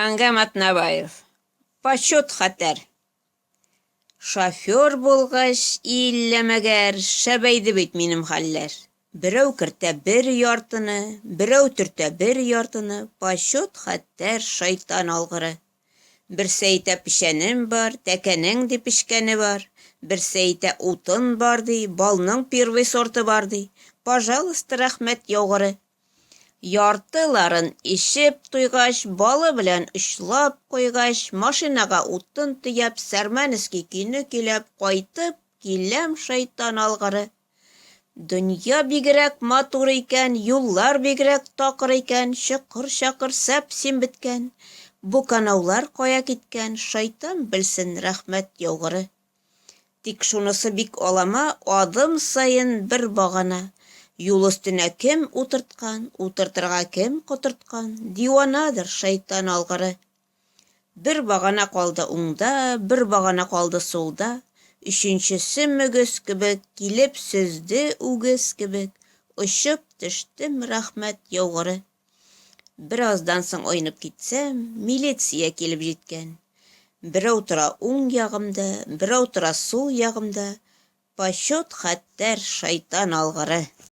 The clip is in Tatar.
Әнгам Атнабаев. Почет хәтәр. Шофер булгач, иллә мәгәр, шәбәйде бит минем хәлләр. Берәү кертә бер яртыны, берәү төртә бер яртыны, почет хәтәр, шайтан алгыры. Берсе әйтә печәнем бар, тәкәнең ди печкәне бар, берсе әйтә утын бар ди, балның первый сорты бар ди. Пожалуйста, рәхмәт яугыры. Яртыларын эчеп туйгач, балы белән очлап куйгач, машинага утын төяп, сәрмәнски көйне көйләп кайтып киләм, шайтан алгыры. Дөнья бигрәк матур икән, юллар бигрәк такыр икән, чокыр-чакыр сәпсим беткән. Бу канаулар кая киткән, шайтан белсен, рәхмәт яугыры. Тик шунысы бик алама, адым саен бер багана. Юл өстенә кем утырткан, утыртырга кем котырткан, диванадыр, шайтан алгыры. Бер багана калды уңда, бер багана калды сулда, өченчесе мөгез кебек, килеп сөзде үгез кебек, очып төштем, рәхмәт яугыры. Бераздан соң айнып китсәм, милиция килеп җиткән. Берәү тора уң ягымда, берәү тора сул ягымда. Почет хәтәр, шайтан алгыры.